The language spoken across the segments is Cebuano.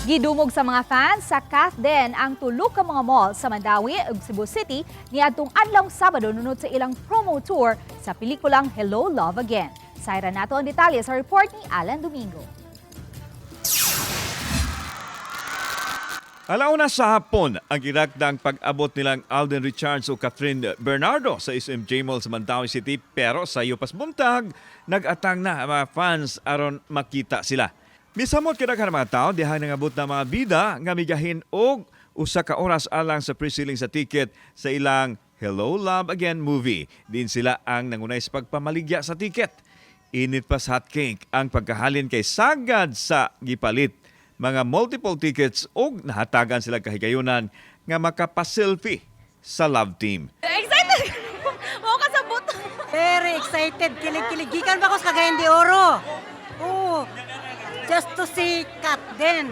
Gidumog sa mga fans sa KathDen ang tulo ka mga mall sa Mandaue ug Cebu City niadtong adlaw Sabado nunot sa ilang promo tour sa pelikulang Hello Love Again. Sayran nato ang detalye sa report ni Alan Domingo. Alauna sa hapon ang girakdang pag-abot nilang Alden Richards o Kathryn Bernardo sa SMJ Mall sa Mandaue City, pero sa pas buntag, nag-atang na ang mga fans aron makita sila. Misamot kadaghan mga tao diha nangabot na mga bida nga migahin og usa ka oras alang sa pre-selling sa ticket sa ilang Hello Love Again movie. Din sila ang nangunay sa pagpamaligya sa ticket. Init pa sa hotcake ang pagkahalin kay sagad sa gipalit mga multiple tickets ug nahatagan sila kahigayunan nga makapaselfie sa love team. Excited! Mao kasabot. Very excited. Kilig-kilig. Gikan ba ko sa Cagayan de Oro? Oo. Just to see KathDen.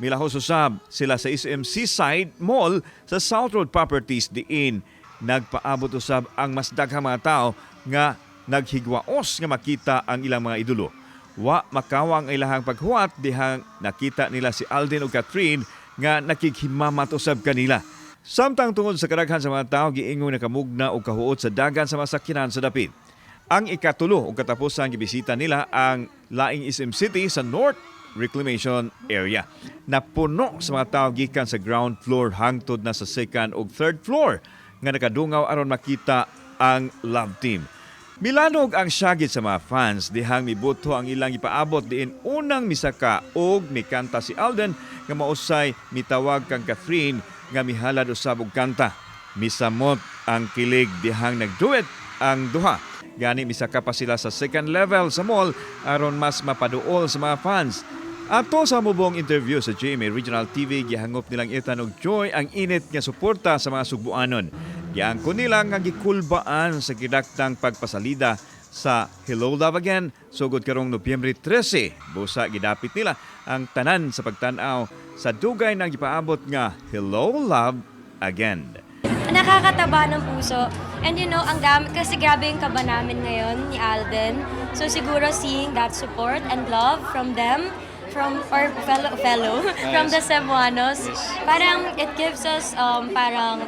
Milahos usab sila sa SM Seaside Mall sa South Road Properties diin nagpaabot usab ang mas daghang mga tao nga naghigwaos nga makita ang ilang mga idolo. Wa makawa ang ilahang paghuwat dihang nakita nila si Alden ug Kathryn nga nakighimamat usab kanila. Samtang tungod sa kadaghan sa mga tao, giingong nakamugna og kahuot sa dagan sa mga sakyanan sa dapit. Ang ikatulo ug katapusan gibisita nila ang laing SM City sa North Reclamation Area. Napuno sa mga tao gikan sa ground floor hangtod na sa second ug third floor nga nakadungaw aron makita ang love team. Milanog ang syagit sa mga fans dihang mibuto ang ilang ipaabot diin unang misaka og mikanta si Alden nga mausay mitawag kang Kathryn nga mihalad usab og kanta. Misamot ang kilig dihang nagduet ang duha. Gani misaka pa sila sa second level sa mall aron mas mapaduol sa mga fans. Ato sa mubong interview sa GMA Regional TV, gihangop nilang Ethan og Joy ang init nga suporta sa mga Sugbuanon. Giangko nila nga gikulbaan sa gidaktang pagpasalida sa Hello Love Again sugod karong Nobyembre 13. Busa gidapit nila ang tanan sa pagtan-aw sa dugay nang gipaabot nga Hello Love Again. Nakakataba ng puso. And ang dami, kasi grabe yung kaba namin ngayon ni Alden. So siguro seeing that support and love from them, from our fellow, from the Cebuanos, parang it gives us parang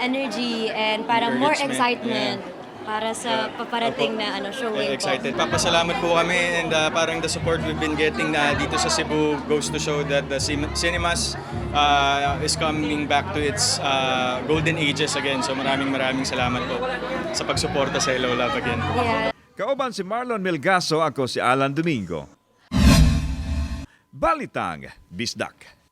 energy and parang more Encouragement, excitement para sa paparating na ano showing Very po. excited. Papasalamat po kami and parang the support we've been getting na dito sa Cebu goes to show that the cinemas is coming back to its golden ages again. So maraming maraming salamat po sa pagsuporta sa Hello Love Again. Yeah. Kauban si Marlon Melgaso, ako si Alan Domingo. Balitang Bisdak.